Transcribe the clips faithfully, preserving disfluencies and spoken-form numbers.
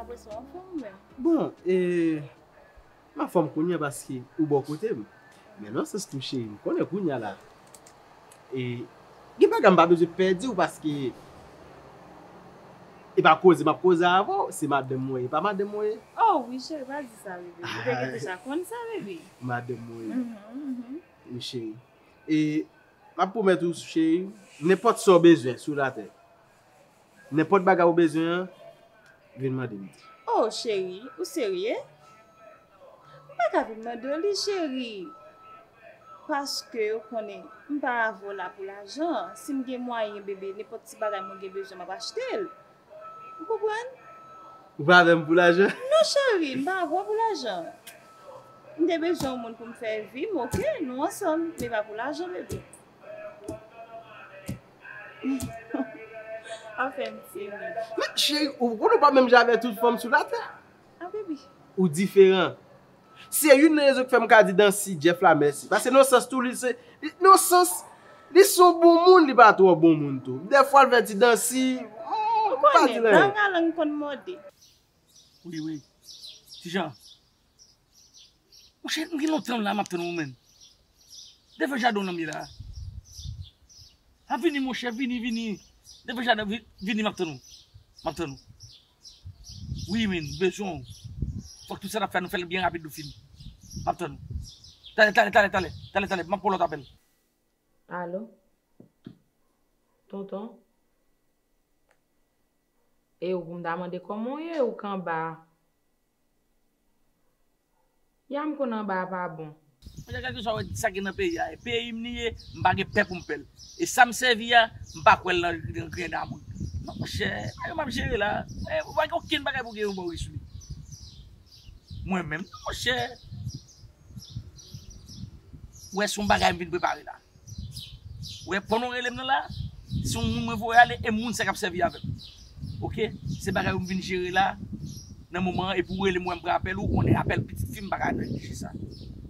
Ou anfòm ou menm? Bon, e, m anfòm kounye a paske ou bò kote m. Men nan sans tou cheri, m konnen kounye a la. E, gen bagay m pa bezwen pè di w paske e pa koze m ap koze avè w, se madanm mwen ye, e pa madanm mwen ye. Oh, wi, cheri, pa di sa, bebe. Ou te gen deja konn sa, bebe. Madanm mwen ye. Mhm, mhm. Wi, cheri. E, m ap pwomèt ou, cheri, nenpòt sa w bezwen sou latè, nenpòt bagay ou bezwen an, vin mande m. Oh, cheri, ou serye? M pa ka vin mande w li, cheri. Paske ou konnen, m pa avè w la pou lajan. Si m gen mwayen, bebe, nenpòt ti bagay mwen gen bezwen, m ap achte l. Ou konprann? Ou pa avè m pou lajan? Non, cheri, m pa avè w pou lajan. M te bezwen yon moun pou m fè vi m, oke? Nou ansanm, men pa pou lajan, bebe. Anfen, m tini. Men, cheri, ou konnen w pa menm jan avè tout fanm sou latè. Ah, baby. Ou diferan. Se youn nan rezon ki fè m ka di Dancy, Jeff la mèsi. Paske nan sans tou, li se, li, nan sans, li se yon bon moun, li pa twò bon moun tou. Dèfwa, l fè ti Dancy, mm, ou pa di l anyen. Dang a lang konn mòde. Wi, wi. Kijan? Monchè, m gen lontan la m ap tann ou, menn. Devan jaden w nan m ye la. A, vini, monchè, vini, vini. Devan jaden, vi-, vini, m ap tann ou. M ap tann ou. Wi, menn, m bezwen w. Fòk tout sa n ap fè, nou fè l byen rapid, nou fini. M ap tann ou. Talè, talè, talè, talè. Talè, talè. M ap pran lòt apèl. Alo? Tonton? E ou pou m ta mande kòman w ye, ou k anba a? Ya, m konn anba a pa bon. Monchè, kèlkeswa sa gen nan peyi a, e peyi m li ye, m pa gen pè pou m pè l. E sa m sèvi a, m pa kwè l nan, nan grenn amoun. Non, monchè, bagay yo m ap jere la. E, ou pa gen okenn bagay pou gen yon bò wi sou li. Mwen menm, non, monchè. Ou wè, se yon bagay m vin prepare la. Ou wè, pandan w rele m nan la, se yon moun mwen voye ale, e moun sa k ap sèvi avè m. Oke? Se bagay yo m vin jere la, nan moman an, epi ou rele m, ou wè m pran apèl ou, ou konnen apèl pitit fi m pa ka neglije sa.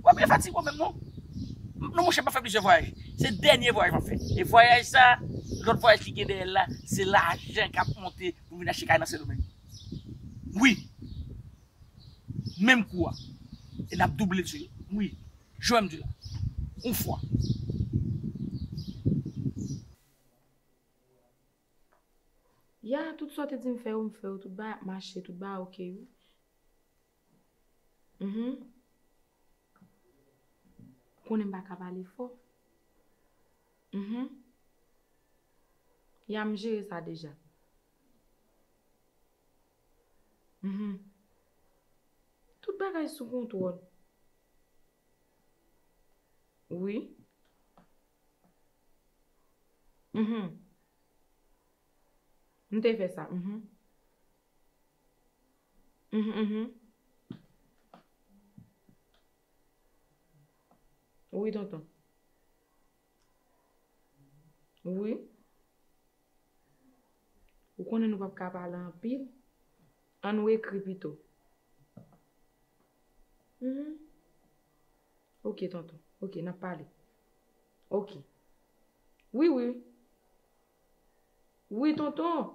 W ap byen fatige w menm, non? Non, monchè, m ap fè plizyè vwayaj. Se dènye vwayaj m ap fè. E vwayaj sa, lòt vwayaj ki gen dèyè l la, se lajan k ap monte pou m vin achte kay nan Sendomeng. Wi. Menm kou a. E n ap double l sou yo. Wi. Jwè m di la. Yon fwa. Ya, tout sa w te di m fè yo, m fè yo, tout bagay ap mache, tout bagay oke, wi. Mhm. Konnen m pa ka pale fò. Mhm. Ya, m jere sa deja. Mhm. Tout bagay sou kontwòl. Wi. Mhm. M te fè sa. Mhm. Mhm, mhm. Wi, tonton. Wi. Ou konnen nou p ap ka pale anpil. Ann nou ekri pito. Mhm. Oke, tonton. Oke, n ap pale. Oke. Wi, wi. Wi, tonton.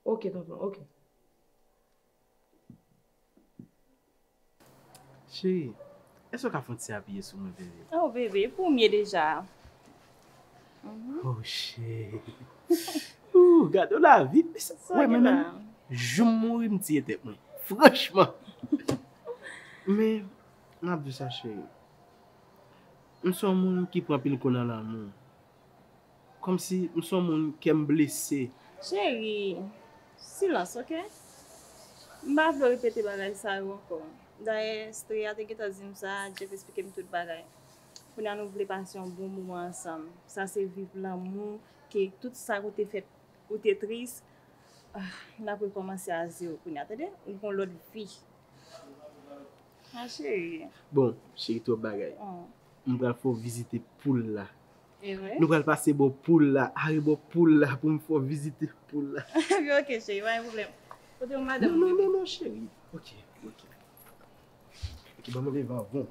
Oke, tonton, oke. Cheri, èske w ka fè yon ti apiye sou mwen, bebe? Oh, bebe, pou m ye deja. Mhm. Oh, cheri. Ooh, gade w lavi. Sa wè, gen mwen menm, la? Jou m mouri, m tiye tèt mwen. Franchman. Men, m ap di w sa, cheri. M se yon moun ki pran anpil kou nan lanmou. Kòmsi m se yon moun kè m blese. Cheri, silans, oke? M pa vle w repete bagay sa yo ankò. Dayè, Stria te gentan di m sa, Jeff esplike m tout bagay. Kounye a nou vle pase yon bon moman ansanm. Sa se viv lanmou, ke tout sa ou te fè, ou te tris, ah, n ap rekòmanse a zewo kounye a, tande? Ou gon lòt vi. Ah, cheri. Bon, cheri, twòp bagay. Oh. M pral fè w vizite poul la. E vre? Nou pral pase bò poul la, arebò poul la pou m fè w vizite poul la. Oke, cheri, pa gen pwoblèm. Kote w madanm ou? Non, non, non, non, cheri. Oke, oke. Oke, ban m leve avan.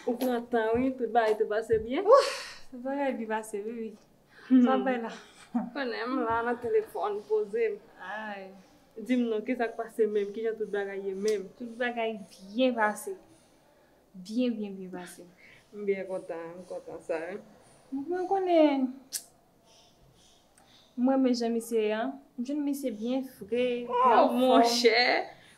Ou pran tan wi, tout bagay te pase byen? Tout bagay byen pase wi, wi. Sa bay la? Konnen m la nan telefòn poze m. Di m non, kisa k pase menm? Kijan tout bagay ye menm? Tout bagay byen pase. Byen, byen, byen pase. M byen kontan, m kontan sa wi. Mwen konnen M renmen jan misye ye an. M jwenn misye byen fre, byen anfòm. Oh monchè!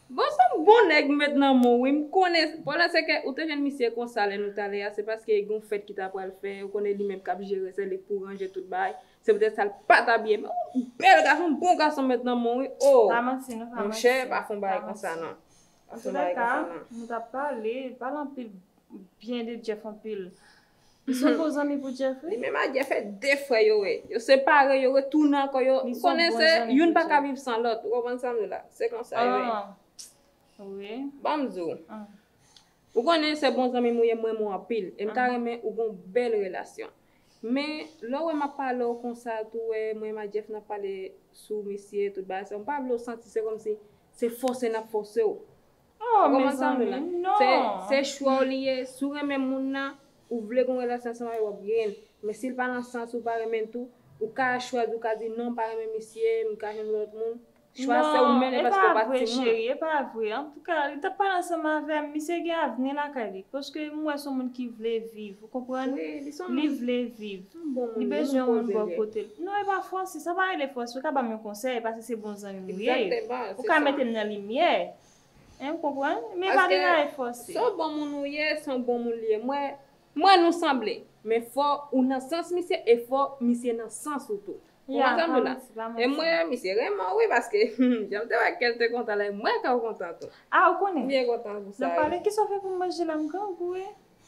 Bon, se yon bon nèg m met nan men w wi. M konnen, pwoblèm se ke ou te jwenn misye konsa lè nou t ale a, se paske gen yon fèt ki ta pral fè, ou konnen li menm k ap jere, se li k pou ranje tout bagay. Se poutèt sa l pa t abiye. Men yon bèl gason, yon bon gason m met nan men w wi. Oh! Pa manti non, pa manti. Monchè, pa fè yon bagay konsa non. Pa fè yon bagay konsa non. Antouka, nou t ap pale, pale anpil byen de Jeff anpil. Li se yon bon zanmi pou Jeff wi. Li menm ak Jeff se de frè yo ye. Yo separe, yo retounen ankò, yo konnen se youn pa ka viv san lòt. Ou konprann sa m di w la? Se konsa yo ye. Wi. Ban m di w. Ou konnen se bon zanmi m ou ye, m renmen w anpil. E m ta renmen ou gen yon bèl relasyon. Men, lè w wè m ap pale w konsa tou, wè mwen ak Jeff n ap pale sou misye, tout bagay sa, m pa vle w santi se kòmsi se fòse n ap fòse w. Oh, mezanmi, non. Se, se chwa w li ye. Si w renmen moun nan, ou vle gen yon relasyon ansanm avè l, w ap gen l. Men si l pa nan sans ou, pa renmen l tou, ou ka chwazi, ou ka di, "Non, m pa renmen misye, m ka jwenn lòt moun." Chwa se ou menm li, paske w pa timoun. Non, e pa vre, cheri, e pa vre. Antouka, li t ap pale ansanm avè m, misye gen avni lakay li. Paske m wè se yon moun ki vle viv, ou konprann? Wi, li se yon moun. Li vle viv. Li bezwen yon moun bò kote l. Non, e pa fòse, sa pa rele fòse. Ou ka ban m yon konsèy, paske se bon zanmi m ou ye. Ou ka mete m nan limyè. Hein, ou konprann? Men pa de bagay fòse. Paske se yon bon moun ou ye, se yon bon moun li ye. Mwen, mwen nou sanble. Men fò ou nan sans misye e fò misye nan sans ou tou. Ou konprann sa m di w la? E mwen, misye renmen w wi, paske jan m te wè kè l te kontan la, e mwen kè w kontan tou. Ah, ou konnen? M byen kontan pou sa wi. N ap pale, kisa w fè pou m manje la, m grangou wi.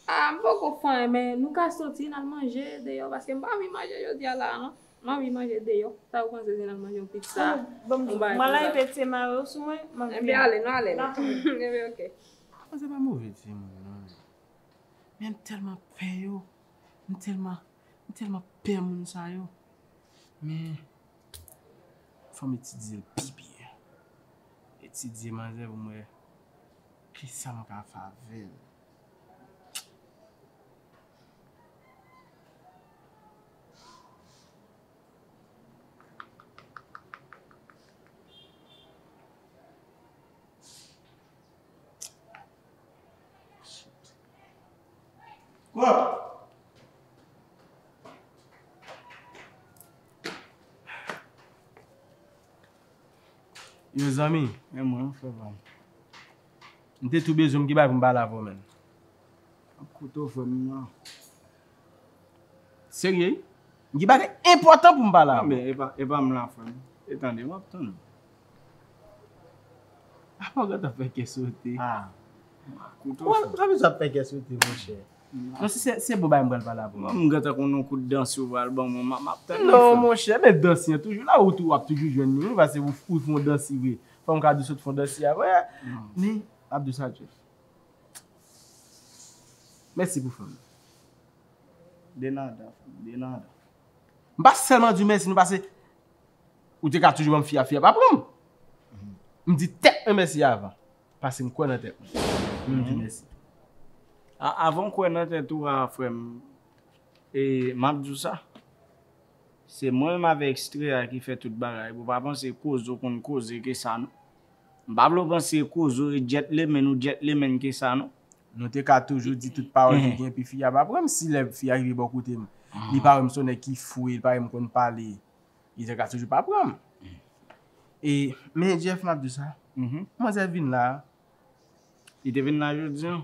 Ah, m poko fè anyen, men nou ka soti, n al manje deyò, paske m pa anvi manje jodi a la non. M anvi manje deyò. Sa ou panse si n al manje yon pizza? Bon, m al lave pye m, mare w sou mwen, m ap vini. Ebyen, ale, nou ale non. Ebyen, ok. Mwen se pa move timoun non. Men m tèlman pè yo. M tèlman, m tèlman pè moun sa yo. Men, fò m etidye l pi byen. Etidye manzè pou m wè kisa m ka fè avè l. Kwa? Yo, zanmi. Men mwen, frè pa m. M te tou bezwen m ki bay pou m pale avè w, menn. M ap koute w, frè m nan. Serye? M gen bagay enpòtan pou m pale avè w. Non, men e pa, e pa m la, frè m. E tande, m ap tann ou. Apa w gentan fè kè sote? Ah. M ap koute w, frè m. Ou sa bezwen ap fè kè sote, monchè. Non, se, se, se bon bagay m pral pale avè w. Mwen, m gentan konn yon kout dansi ou pral ban mwen, m, m ap tann ou, frè m. Non, monchè, men dansi an toujou la, ou tou, w ap toujou jwenn li, wi, paske ou, ou fè yon dansi vre. Fò m ka di w sot fè yon dansi avè. Men, m ap di w sa, Jeff. Mèsi pou fanm nan. De nada, frè m, de nada. M pa sèlman di w mèsi, non, paske ou te ka toujou ban m fi a, fi a pa pran m. M di tèt mwen mèsi avan, paske m kwè nan tèt mwen. M di mèsi. A-, avan w kwè nan tèt ou a, frè m, e, m ap di w sa. Se mwen menm avè ekstrè a ki fè tout bagay. Ou pa panse koze w konn koze ke sa, non. M pa vle w panse koze w e gentleman, ou gentleman ke sa, non. Nou te ka toujou di tout pawòl ki gen, epi fi a pa pran m. Si lè fi a rive bò kote m, li pa wè m se yon nèg ki fou, li pa wè m konn pale, li te ka toujou pa pran m. E, men Jeff, m ap di w sa. Manzè vin la. Li te vin la jodi a?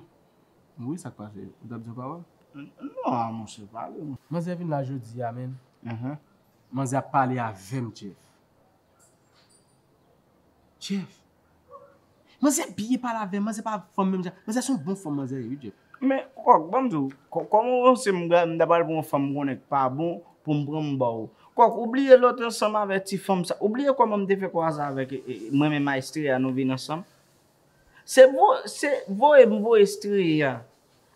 Wi, sa k pase? Ou t ap di yon pawòl? Non, monchè, pale. Manzè vin la jodi a, menn. Manzè ap pale avè m, Jeff. Jeff. Manzè byen pale avè m, manzè pa fanm menm jan. Manzè se yon bon fanm, manzè ye, wi, Jeff. Men, kòk, ban m di w, kò-, kòman w panse m, m ta pral pran yon fanm m konnen k pa bon pou m pran m ba w? Kòk, ou bliye lòt ansanm avè ti fanm sa. Ou bliye kòman m te fè kwaze avèk, e, e, mwen menm a Estrella, nou vin ansanm? Se vo-, se voye m voye Estrella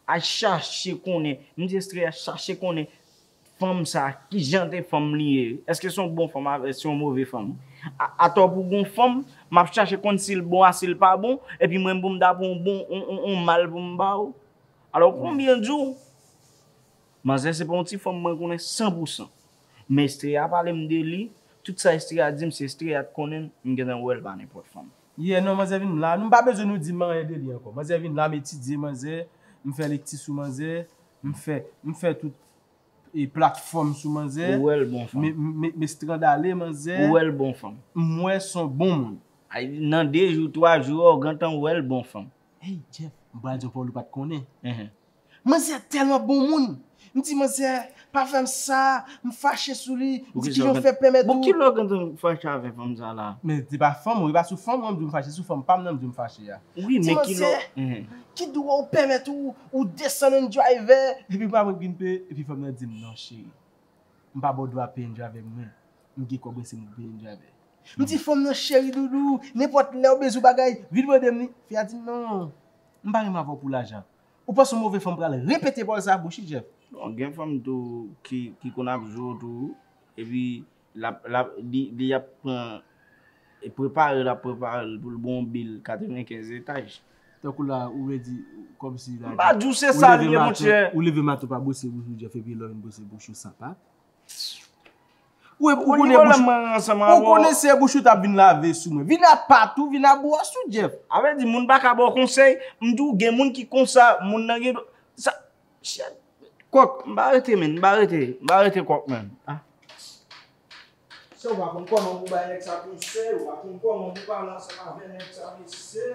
al chache konnen. M di Estrella chache konnen. fanm sa, kijan de fanm li ye? Èske se yon bon fanm, èske se yon move fanm? A- Atò pou gon fanm, m ap chache konn si l bon a si l pa bon, epi mwen pou m ta pran yon bon, yon, yon, yon mal pou m ba ou. Alò, konbyen di w? Manzè se pa yon ti fanm mwen konnen san pou san. Men Estrella pale m de li, tout sa Estrella di m, se Estrella t konnen l, m gentan wè l pa nenpòt fanm. Yeah, non, manzè vin la. Nou pa bezwen nou di m anyen de li ankò. Manzè vin la, m etidye manzè, m fè lekti sou manzè, m fè, m fè tout e platfòm sou manzè. Ou wè l bon fanm. M, m, m estrandale manzè. Ou wè l bon fanm. M wè s on bon moun. Ay, nan de jou, twa jou, ou gentan wè l bon fanm. Hey, Jeff, m pral di w pawòl ou pa t konnen. Mhm. Manzè tèlman bon moun. M di, "Manzè, pa fè m sa, m fache sou li." M di, "Kijan w fè pèmèt ou?" Bon, kilè w gentan fache avè fanm sa la? Men se pa fanm ou, e pa sou fanm ou, m di w m fache, sou fanm pa m nan, m di w m fache a. Wi, men kilè w, ki dwa ou pèmèt ou, ou desann yon drivè, epi pa mwen ki vin peye, epi fanm nan di m, "Non, cheri, m pa ba w dwa peye yon drivè mwen. M gen kòb mwen, se mwen ki peye yon drivè." M di, "Fanm nan cheri doudou, nenpòt lè ou bezwen bagay, vin mande m li." Fi a di m, "Non, m pa renmen avè w pou lajan." Ou panse yon move fanm pral repete pawòl sa a bouch li, Jeff? Bon, gen fanm tou ki, ki konn ap jwe w tou, epi l ap, l ap, li, li ap pran, e prepare, l ap prepare l pou l ba w yon bil katrevenkenz etaj. Tankou la, ou vle di, kòmsi la, m pa di w se sa l ye, monchè. Ou leve maten, ou pa bwose bouch ou, Jeff, epi lè w vin bwose bouch ou, sa pa. Ou, ou konnen bouch ou, ou konnen se bouch ou t ap vin lave sou mwen. Vin a pat ou, vin a bwòs ou, Jeff. A vle di, moun pa ka ba w konsèy, m di w, gen moun ki konsa, moun nan gen dwa, sa, shit. Kòk, m pa rete, men, m pa rete, m pa rete kòk, men. Ah. Se ou pa konn kòman pou bay nèg sa konsèy, ou pa konn kòman pou pale ansanm avè nèg sa, mesye.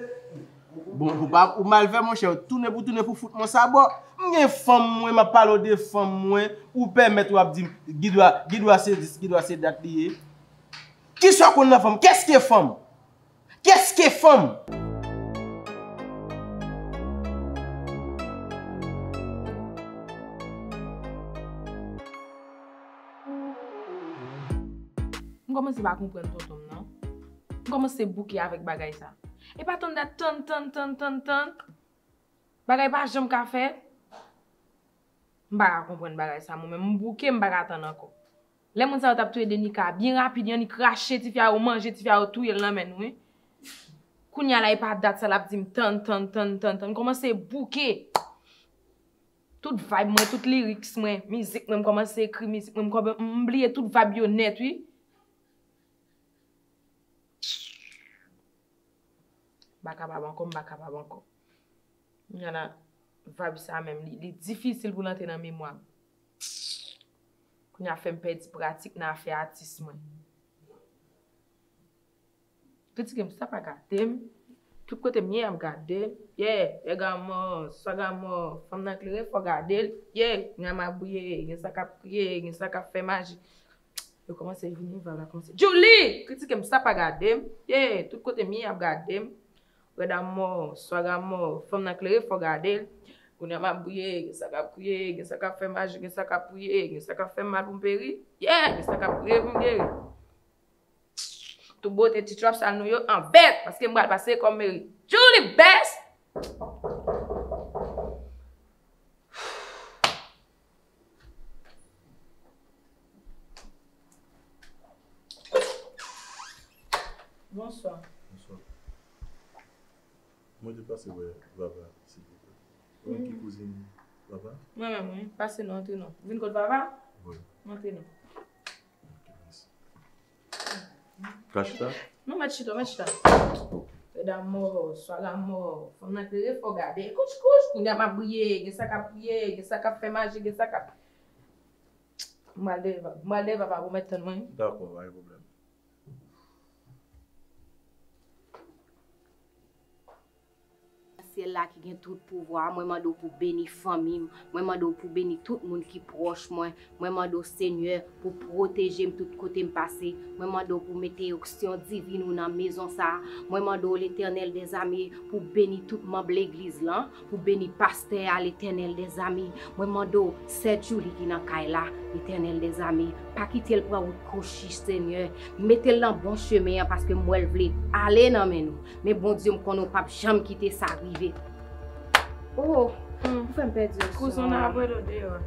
Bon, ou pa, ou mal fè, monchè, ou tounen pou tounen pou fout mwen sabò. M gen fanm mwen, m ap pale w de fanm mwen, ou pèmèt ou ap di m, Guy Dwa, Guy Dwa se dis, Guy Dwa se dat li ye. Kisa w konn nan fanm? Qu'est-ce que fanm? Qu'est-ce que fanm? M kòmanse pa konprann tonton m nan. M kòmanse bouke avèk bagay sa. E pa tann dat tann, tann, tann, tann, tann. Bagay pa janm ka fèt. M pa ka konprann bagay sa, mwen menm. M bouke, m pa ka tann ankò. Lè moun sa yo t ap touye Denica, byen rapid, y annik rache tifi a, yo manje tifi a, yo touye l nan men nou, wi. Kounye a la, e pa dat sa l ap di m tann, tann, tann, tann, tann. M kòmanse bouke. Tout vibe mwen, tout lyrics mwen, mizik mwen, m kòmanse ekri mizik mwen, m kòman-, m bliye tout vibe yo nèt, wi. M pa kapab ankò, m pa kapab ankò. Kounye a la, vibe sa menm, li, li difisil pou l antre nan memwa m. Kounye a fè m pèdi pratik nan afè atis mwen. Kritike m, sa pa gade m. Tout kote m ye, y ap gade m. Yeah, nèg a mò, swag a mò, fanm nan klere, fò gade l. Yeah, nèg a mabouye, gen sa k ap kriye, gen sa k ap fè maji. Yo kòmanse vini, vibe la kòmanse. Julie! Kritike m, sa pa gade m. Yeah, tout kote m ye, y ap gade m. Rèd a mò, swag a mò, fanm nan klere, fò gade l. Kounye a m ap bouye, gen sa k ap kriye, gen sa k ap fè maji, gen sa k ap priye, gen sa k ap fè m mal pou m peri. Yeah, gen sa k ap priye pou m geri. Tout bote ti trap sal nou yo an vèt, paske m pral pase kòm meri. Julie Best! Bonswa. Bonswa. Mwen te pase wè Vava, silvouplè. Ou konn ki kouzin Vava? Mwen menm, wi. Pase non, antre non. Vin kot Vava? Wi. Antre non. Ok, mèsi. Ka chita? Non, mèt chita, mèt chita. Rèd a mò, swag a mò, fanm nan klere, fò gade. Kouch, kouch, kounye a m ap briye, gen sa k ap priye, gen sa k ap fè maji, gen sa k ap M pral dèyè va, m pral dèyè va, pa pwomèt tann mwen. Dakò, pa gen pwoblèm. Syèl la ki gen tout pouvwa, mwen mande w pou beni fanmi m, mwen mande w pou beni tout moun ki pwòch mwen, mwen mande w, Senyè, pou pwoteje m tout kote m pase, mwen mande w pou mete onksyon divin ou nan mezon sa a, mwen mande w, Letènèl dèzame, pou beni tout manm legliz lan, pou beni pastè a, Letènèl dèzame. Mwen mande w, sè Julie ki nan kay la, Letènèl dèzame, pa kite l pran wout kwochi, Senyè. Mete l nan bon chemen an, paske m wè l vle ale nan men nou. Men Bondye, m konnen w p ap janm kite sa rive. Oh, ou fè m pèdi yon son. Kouzen w nan ap rele w deyò a.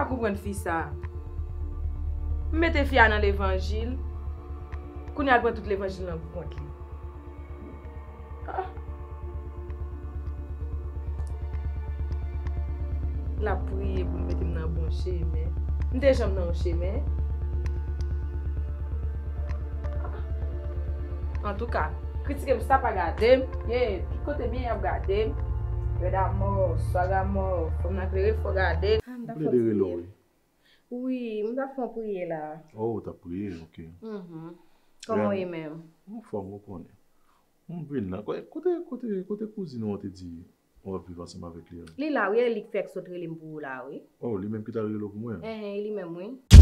Konprann fi sa. M mete fi a nan levanjil. Kounye a l pran tout levanjil lan pou kont li. Ah. L ap priye pou l mete m nan bon chemen. M te janm nan yon chemen. Antouka, kritike m sa pa gade m. Ye, tout kote m ye y ap gade m. Rèd amò, swag amò, fanm nan klere fò gade. Ah, m ta fè yon ti priye. Wi, m ta fè yon priye la. Oh, w t ap priye, ok. Mhm. Kòman w ye menm? M anfòm, ou konnen. M vin la. Kote, kote, kote kouzin ou an te di w ap viv ansanm avèk li a? Li la, wi, e li k fèk sot rele m pou ou la, wi. Oh, li menm ki t al rele w pou mwen? Enhen, e li menm, wi.